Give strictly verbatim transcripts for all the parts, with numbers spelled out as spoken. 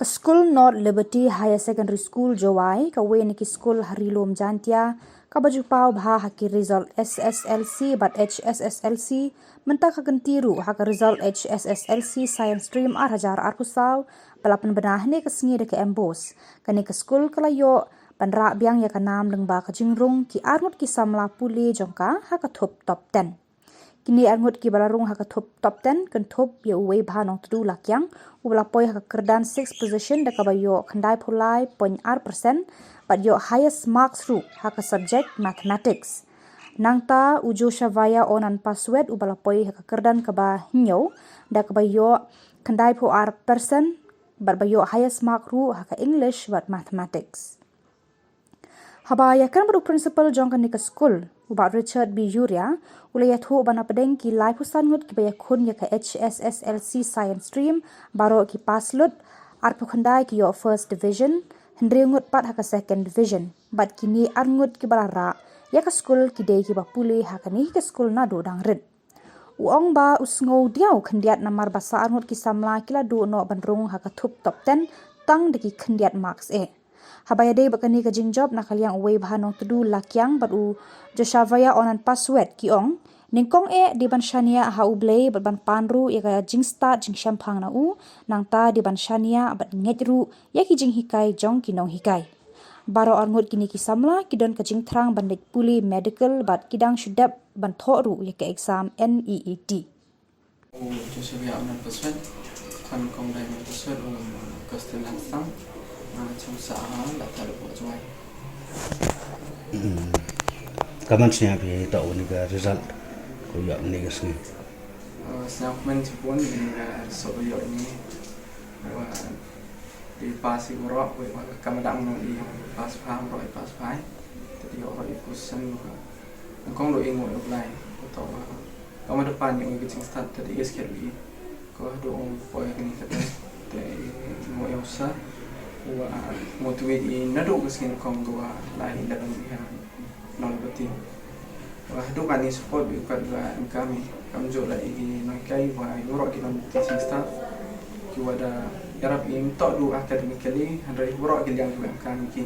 Ka skul North Liberty Higher Secondary School Jowai, ka wei na ki skul ha Ri-loom Jaintia, ka ba ju paw bha ha ki result S S L C bad H S S L C, mynta ka kynti ruh ha ka result H S S L C Science Stream ar hajar arphew saw, ba la pynbna hynne ka sngi da ka MBOSE. Kane ka skul ka la yoh ban rah biang ya ka nam lyngba ka jingrung ki arngut ki samla pule jong ka ha ka thup top ten. Kini arngut ki ba la rung ha ka thup top ten, kynthup ya u Weibha Nongtdu Lakiang, u ba la poi ha ka kyrdan sixth position da ka ba yoh khyndai phew lai point ar percent, bad yoh highest marks ruh ha ka subject Mathematics. Nangta u Joshavaya Onan Paswet, u ba la poi ha ka kyrdan ka ba hynñiew, da ka ba yoh khyndai phew ar percent, bad ba yoh highest mark ruh ha ka English bad Mathematics. Haba ïakren bad u principal jong kane ka skul, u Bah Richard B Yuria, u la ïathuh ba na pdeng ki laiphew san ngut ki ba ïakhun ya ka H S S L C Science Stream, baroh ki pass lut, arphew khyndai ki yoh first division, hynriew ngut pat ha ka second division, bad kini arngut ki ba la rah ya ka skul ki dei ki ba pule ha kane ka skul naduh dang rit. U ong ba u sngew diaw khyndiat namar ba sa arngut ki samla ki la duh noh ban rung ha ka thup top ten tang da ki khyndiat marks eh. Haba ïadei bad kane ka jingjop na ka liang u Weibha Nongtdu Lakiang bad u Joshavaya Onan Paswet ki ong, nyngkong eh dei ban shaniah ha U Blei bad ban pan ruh ya ka jingstad jingshemphang na u, nangta dei ban shaniah bad ngeit ruh ya ki jinghikai jong ki nonghikai. Baroh arngut kini ki samla ki don ka jingthrang ban leit pule medical bad ki dang shu dep ban thoh ruh ya ka exam N E E T. U Joseph ya Onan Paswet, khan kong dai Onan Paswet, u Augustine Langsam, na chong sa ha la ta le bo Jowai. Kaman sñiaw phi toh u ni ka result ko yoh ni ka sngi? Sñiaw kaman chibun ni ka result yoh ni. Wa Di pass i waroh, wei wa ka ma dang no i pass pha, waroh i pass pha. Te di waroh i position wa. Kong do i ngoi u Blai, u to wa. Ka ma da pan i oi ka jingstad, te di i sket wi. Ko do ong poi kani ka test, te i ngoi u sa. Wa motivate i na do ka skin kong do wa lai i da dang i ha. Nong bati. Wa hadooh kani support bi u kat wa em kami. Kamjooh la i ki nonghikai wa i waroh ki non teaching staff. Ki wa da yarap i ym toh du academically, hynrei waroh ki liang ki wa em kami ki.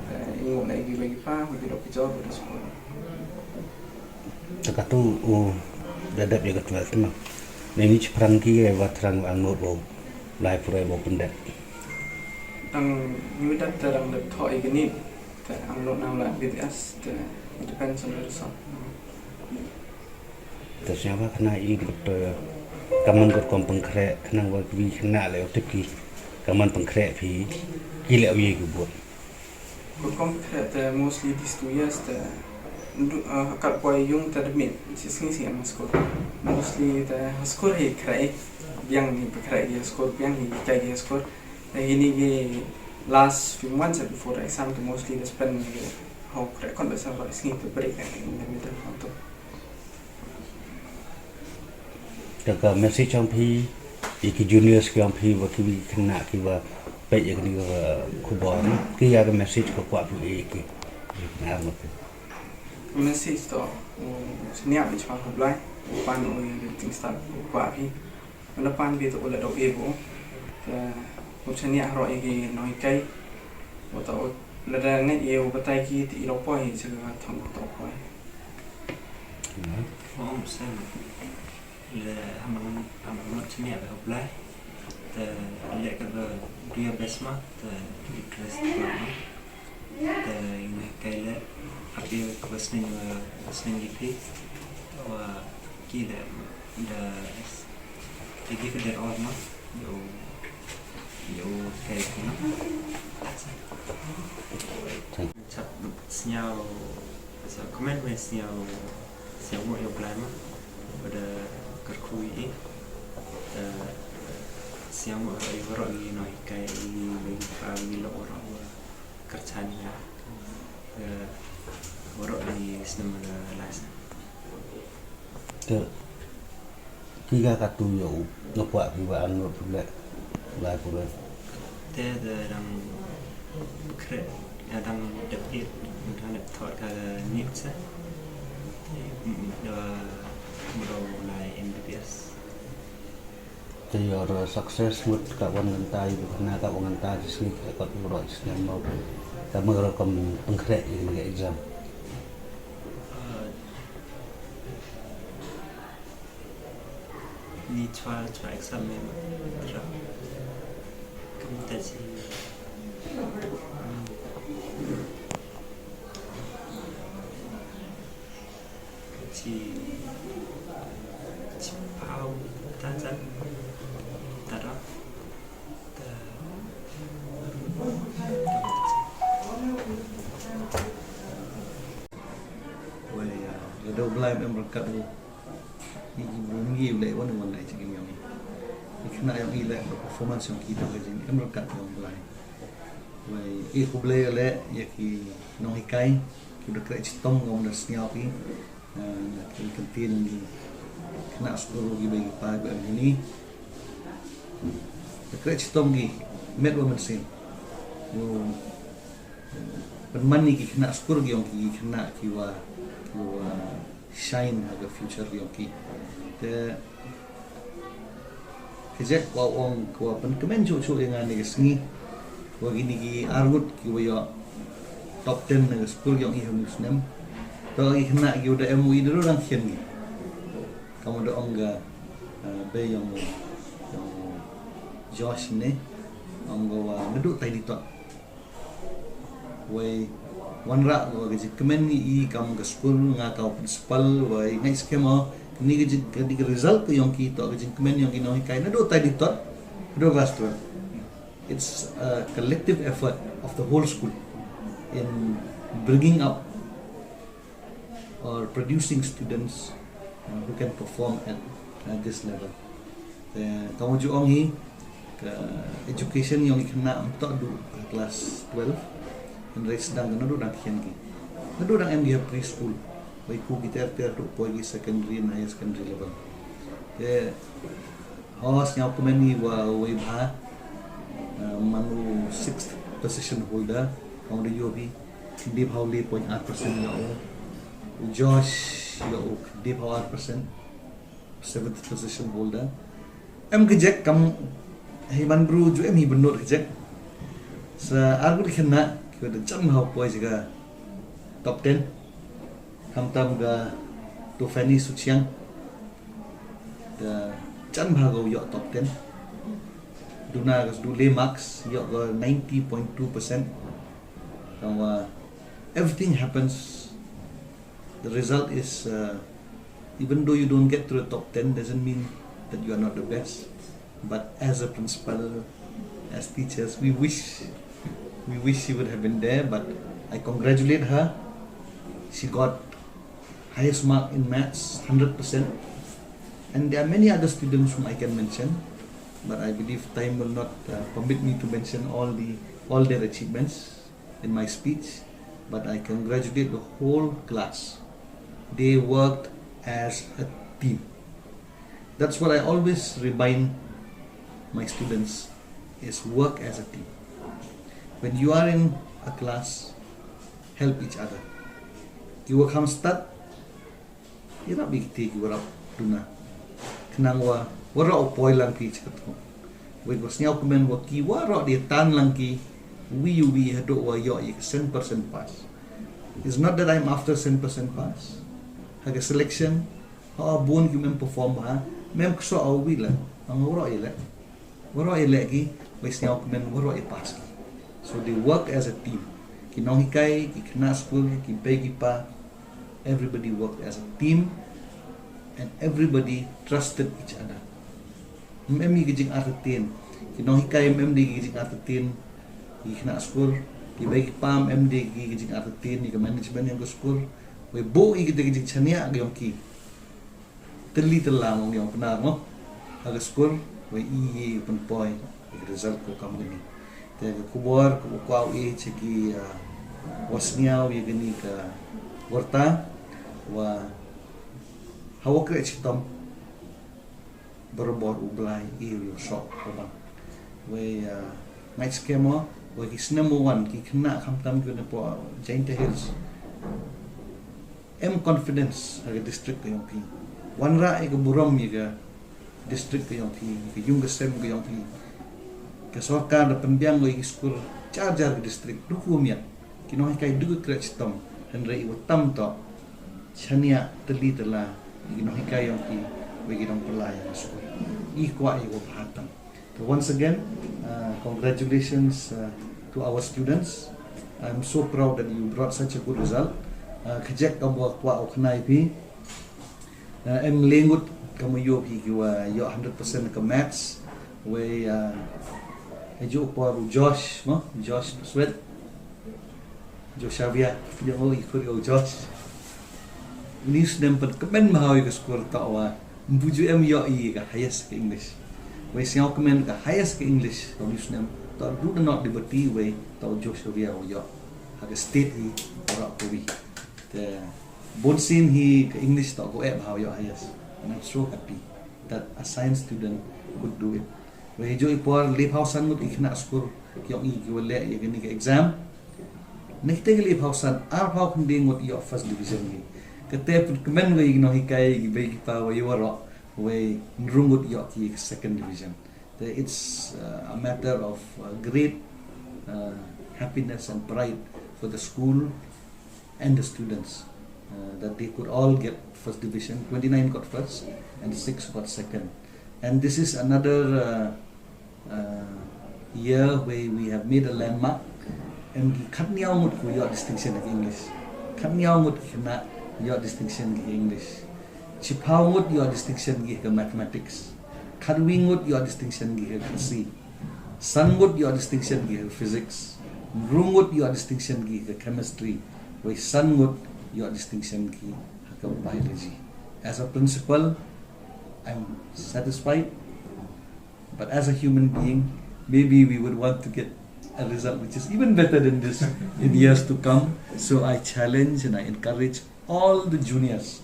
Eh, i ngooh la i ki wa ki pa, wa ki dok ki jor, wa da support. Te katu u da dep ya ka twelve ma. Neini chiphrang ki wa thrang wa angnood wa lai pule wa pyndep. Ang nyu dep te dang dep thoh i kani. Te ang lot nang la B B S, te it depends on the result. Te sñiaw ba khynnah i kot, eh, kaman kot kom pynkhreh, khnang wa kiwi khynnah le u tip ki, kaman pynkhreh phi, ki le u ye ki bud. Kot kom pynkhreh te mostly these two years te, ndu, eh, kat poi yung te dmit, si sngi si em ha skul. Mostly te ha skul hi khreh, biang hi pynkhreh ki ha skul, biang hi kai ki ha skul. Te ini ki last few months before the exam, te mostly they spend hi hau khreh, kon da sa roi sngi te break in the middle hau to. Te ka message yong phi, i ki juniors ki yong phi, wa kiwi khynnah ki wa peit ya kani ka khubor, ki ya ka message ka kwah phi i ki, i ki ngar ma phi. Message to, u sniap i chwa khublai, u pan u i jingstad u kwah phi. Ynda pan phi to u la dok i bo. Te u chaniah roh i ki nonghikai. U to u la da ngeit i u batai ki ti i lo poi i cha ka thong to poi. Om sem. Le hamang hamang chaniah ba u Blai. Te le ka ba do your best ma, te interest ma. Te yung hikai le, ap ye ka ba sneng, eh, sneng ki phi. Wa ki le, da, they give it their all, no? Yo, yo, hikai ki, no? Chap sñiaw, sa comment me sñiaw, sñiaw mo yo Blai ma. Wa da kyrkhu i, da sñiaw mo i waroh i nonghikai i, i pa i lo waroh wa. Kyrchan ya, eh, waroh i snem la, la sa. Te, ki ka katu ya u, nga kwah phi wa angnood pule, lai pule. Te, te dang kre, ya dang dep it, dang dep thot ka nit sa. Te, mm, da, mro lai M B B S. Te your success mut ka wan nganta i, na ka wan nganta i sngi ka kot uro i sngi mo. Ka mo ro kam pengkhreh i ka exam. Ni chwa, chwa exam me ma. Kam ta si. Chi, chi pau ta chan ta ra. Wei, ya, ya da u Blai em ryngkat u. Ni ki bru ni u leh wan wan lai chi ki yong i. Ni khynnah yong i leh performance yong ki da ka jing em ryngkat yong u Blai. Wei, i khublei leh ya ki nonghikai, ki da kreh chitom ngam da sniaw ki. Ah, ki kyntien ki khynnah skur ki bei ki pa ki em hini. Da kreh chitom ki met wa mynsiem. Wow. Pynman ni ki khynnah skur ki yong ki, ki khynnah ki wa, ki wa shine ha ka future ki yong ki. Te ka jek wa ong ka wa pynkmen chuh chuh ya nga ni ka sngi. Wa kini ki arngut ki wa yoh top ten na ka skur yong i ha u snem. To ki khynnah ki wa da em u i da dang khian ki. Ka wa da ong ka, ah, bei yong, yong Josh ne. Ong ka wa nadooh tai di tot. Wei, wanrah wa ka jingkmen i kam ka skur nga ka wa principal, wei, ngai skhem o, ni ka jing, ka di ka result ka yong ki to ka jingkmen yong ki nonghikai nadooh tai di tot, hadooh class twelve. It's a collective effort of the whole school in bringing up or producing students, uh, who can perform at, at this level. Te, ka wa ju ong hi, ka education yong i khynnah ym toh du ha class twelve, hynrei sdang ka nadooh dang khian ki. Nadooh dang em ki ha preschool, wei ku ki ter ter du poi ki secondary and higher secondary level. Te, ho sniaw kmen i wa wei bha, uh, man u sixth position holder, ka wa da yoh hi, khyndai phaw le point ar percent yoh u. U Josh yoh u khyndai phaw ar percent, seventh position holder. Em ka jek kam hi man bru ju em hi bynnud ka jek. Sa arngut khynnah ki wa da jan bha u poi cha ka top ten. Khamtam ka Tufani Suchiang. Da jan bha ka u yoh top ten. Duna ka sdu le marks, yoh ka ninety point two percent. Ka wa everything happens. The result is, uh, even though you don't get to the top ten, doesn't mean that you are not the best. But as a principal, as teachers, we wish, we wish she would have been there, but I congratulate her. She got highest mark in maths, hundred percent. And there are many other students whom I can mention, but I believe time will not, uh, permit me to mention all the, all their achievements in my speech, but I congratulate the whole class. They worked as a team. That's what I always remind my students, is work as a team. When you are in a class, help each other. Ki wa kham stad, i rap i kti ki wa rap duna. Khnang wa, waroh u poi lang ki chi ka thong. Wei ka sniaw kmen wa ki waroh di tan lang ki, wi u wi hadooh wa yoh i ka cent percent pass. It's not that I'm after cent percent pass. Ha ka selection, ha bun ki mem perform bha, mem kso u wi la, ang waroh i le. Waroh i le ki, wei sniaw kmen waroh i pass ki. So they work as a team. Ki nonghikai, ki khynnah skur, ki bei ki pa, everybody worked as a team and everybody trusted each other. Mem i ki jing artatien. Ki nonghikai mem di ki jing artatien. Ki khynnah skur, ki bei ki pa mem di ki jing artatien, ki management yong ka skur. Wei bu i ki jing chania yong ki. Tylli tyllam ong yong Pnar mo. Ha ka skur, wei i ye pynpoi, i ka result ko kam kani. Te ka khubor, ko kwah i cha ki, ah, wa sniaw ya kani ka warta, wa hawa kreh chitom, barabor u Blai, i u yoh sok, ko bang. Wei, ah, ngai skhem o, wei ki snem wan, ki khynnah khamtam ki na po Jaintia Hills. Em confidence ha ka district ka yong phi. Wanrah i ka burom i ka, district ka yong phi, ka yung ka sem ka yong phi. Ka sorkar da pynbiang ko ya ki skur jar jar ka district, du ki wa miat. Ki nonghikai du ki kreh chitom, hynrei i wa tam toh chaniah tylli tylla ya ki nonghikai yong phi, wei ki nongpynlai yong ka skur. I kwah i wa bha tam. So once again, uh, congratulations, uh, to our students. I'm so proud that you brought such a good result. Uh, kajek kam wa kwah u khana i phi. Uh, em le ngut kam wa yoh phi ki wa yoh hundred percent ka maths. Wei, uh, e ju por u Josh, mo? Josh Sweat. Josh Xavier, yoh mo i khur yoh u Josh. Uni u snem pynkmen bha i ka skur toh wa mbu ju em yoh i ka highest ka English. Wei sñiaw kmen ka highest ka English, ka uni u snem toh du da not di bati, wei toh u Josh Xavier wa yoh. Ha ka state hi, waroh kawi. Te, bun sien hi ka English toh ko e bha yoh highest. And I'm so happy that a science student could do it. Wei hi ju i por le phaw san ngut ki khynnah skur ki yong i ki wa leh ya kani ka exam. Na kite ki le phaw san, ar phaw khyndai ngut yoh first division ki. Kate pynkmen ko ya ki nonghikai, ki bei ki pa, wei waroh, wei ynru ngut yoh ki second division. Te it's, uh, a matter of, uh, great, uh, happiness and pride for the school and the students, uh, that they could all get first division, twenty-nine got first and six got second. And this is another, uh, uh, year where we have made a landmark. Em ki khatñiaw ngut ki wa yoh distinction ki English. Khatñiaw ngut ki khynnah yoh distinction ki English. Chiphaw ngut yoh distinction ki ka mathematics. Khatwi ngut yoh distinction ki ka Khasi. San ngut yoh distinction ki ka physics. Ynru ngut yoh distinction ki ka chemistry. Wei san ngut yoh distinction ki ka biology. As a principal, I'm satisfied, but as a human being, maybe we would want to get a result which is even better than this in years to come. So I challenge and I encourage all the juniors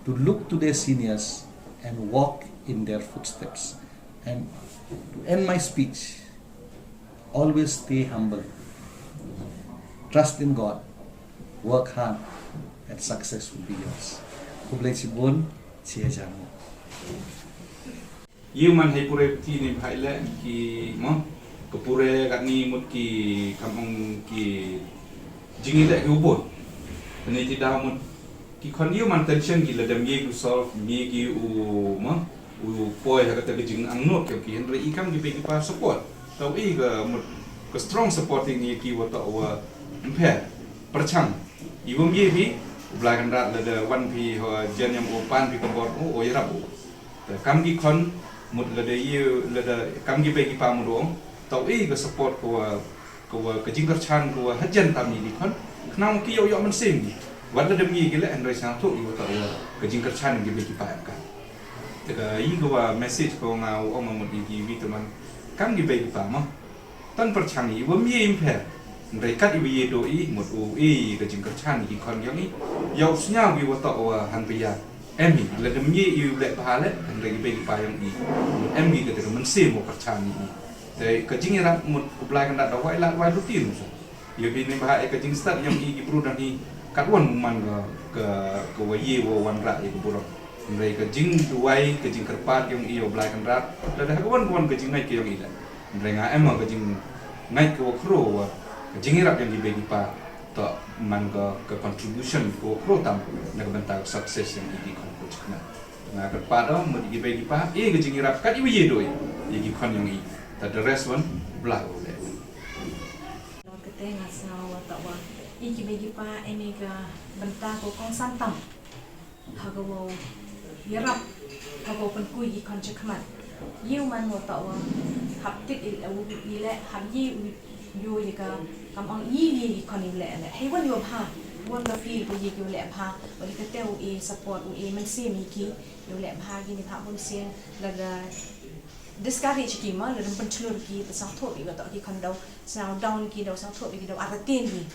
to look to their seniors and walk in their footsteps. And to end my speech, always stay humble. Trust in God, work hard, and success will be yours. Khublei chibun, chi hajar nguh. Yow man hei pure pti ni bha i leh ki mo, ka pure katni mut ki kam ong ki jingïaleh ki u bun. Tani ti daw mut ki khon yow man tension ki lada ym ye ki u solve, ym ye ki u mo, u poi ha kata ka jingangnud ki, hynrei i kam ki bei ki pa support. Taw i ka mut ka strong supporting i ki wa toh wa ym pher pyrchang. I wym ye phi, u Blai Kynrad lada wan phi ha jan yong u, pan phi ka bor u, o yarap u. Te kam ki khon mut lada i, lada kam ki bei ki pa mut ong, taw i ka support ka wa, ka wa ka jingkyrchan ka wa hajan tam i ki khon. Khnang ki yow yoh mynsiem ki. Wat lada ym ye ki leh, hynrei sngewthuh i wa toh wa ka jingkyrchan ki bei ki pa em ka. Te ka i ka wa message ka wa nga u ong mut i ki wi te man kam ki bei ki pa mo. Tan pyrchang i, wym ye ym pher. Hynrei kat i wa ye doh i, mut u e ka jingkyrchan ki khon yong i. Yow sñiaw ki wa toh wa han pia. Em i, lada ym ye i u leh bha leh, hynrei ki bei ki pa yong i. Mut em ki ka te ka mynsiem wa kyrchan i. Te ka jingïarap mut u Blai Kynrad da wai lad wai luti nu sa. Yow phi ni bha e ka jingstad yong i ki bru dang i katwon man ka, ka, ka wa ye wa wanrah i ka burom. Hynrei ka jingduwai, ka jingkyrpad yong i u Blai Kynrad, lada ha ka wan ka wan ka jingngait ka yong i leh. Hynrei nga em ka jingngait ka wa khraw wa ka jingïarap yong ki bei ki pa, toh man ka, ka contribution ka wa khraw tam na ka bynta ka success yong i ki khon ko chikna. Nga kyrpad o mut ki bei ki pa, e ka jingïarap kat i wa ye doh i, i ki khon yong i. Ta the rest wan, bla u leh. Kate nga sñiaw wa toh wa i ki bei ki pa em i ka bynta ko kongsan tam. Ha ka wow yarap, ha ka wow pynkui ki khon chakhmat. Yow man wa toh wa hap tip i, u, i leh, hap ye u, yow ya ka, kam ong i ye ki khon i leh leh. Hei wan yow bha, wan ka field ko ye ki u leh bha, wa ki kate u i support, u i mynsiem i ki, yow leh bha ki ni bha bun sien, lada discourage ki mo, lada pynchlur ki, te sñiawthuh i wa toh ki khon daw sñiaw down ki, daw sñiawthuh ki, daw arretin ki.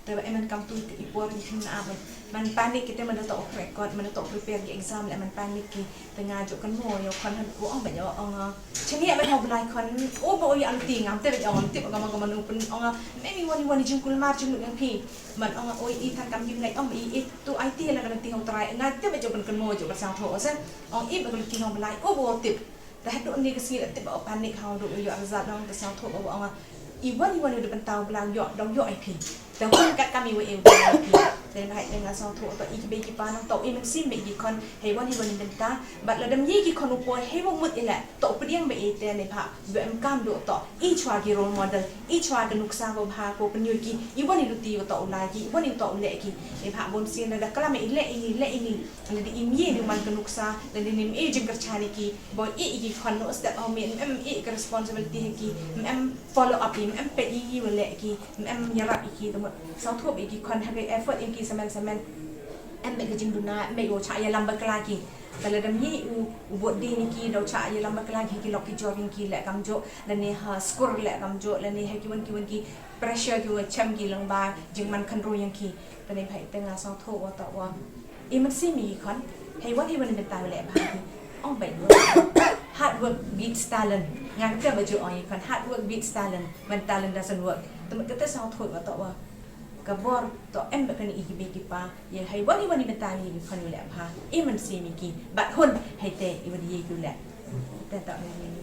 Te wa em man kam tu i por ki khynnah, man panic ki te, man da toh record, man da toh prepare ki exam leh man panic ki. Te nga ju kynmaw yow khon, wa ong ba yow ong, chini ya ba yow Blai khon, o ba o ya luti ngam te ba yow ong tip ka ma ka man u pyn ong, maybe wan wan jingkulmar jinglut yong phi. Man ong o i than kam ki Blai ong i, i tu ai ti la ka luti hong trai. Nga te ba ju pynkynmaw ju pynsñiawthuh se. Ong i ba ka luti hong Blai, o ba o tip. Te hadooh ni ka sngi la tip o panic ha u dooh yoh result nong, te sñiawthooh o wa ong i wan i wan i da bynta u Blai yoh, dang yoh i phi. Te hun kat kam i wa e u Blai i phi. Te na hai te nga sñiawthooh toh i ki bei ki pa nong, toh i mynsiem bei ki khon, hei wan i wan i bynta. Bad lada ym ye ki khon u poi, hei wa mut i leh, toh u pdiang bei i te neibhah wa em kam dooh toh i chwa ki role model, i chwa ka nuksa wa bha ko pynyoo ki, i wan i luti wa toh u lai ki, i wan i toh u leh ki. Neibhah bun sien lada klam i leh i ni, leh i ni, lada im ye du man ka nuksa, lada ym e jingkyrchan i ki, boi i ki khon no step hau me, em e ka responsibility ha ki, em follow up i, em peit i wa leh ki, em yarap i ki, te mut sñiawthooh i ki khon ha ka effort i ki semen semen. Em mei ka jingduna, em mei u chah yalam bakla ki. Te lada ym ye u, u bud di ni ki, da u chah yalam bakla ki, ki lok ki jor ki leh kamjooh, lane ha skur leh kamjooh, lane ha ki wan ki wan ki pressure ki wa chem ki lyngba jingman khynroo yong ki. Te neibhah te nga sñiawthooh wa toh wa i mynsiem i ki khon, hei wan hei wan i bynta wa leh bha ki. Ong bei wa hard work beats talent. Nga kata ba ju ong i khon, hard work beats talent when talent doesn't work. Te mut kata sñiawthooh wa toh wa ka bor toh em ba kani i ki bei ki pa. Ye hei wan i wan i bynta i ki khon i leh bha, i mynsiem i ki. Bad hun hei te i wan i ye ki leh. Te toh ni ni.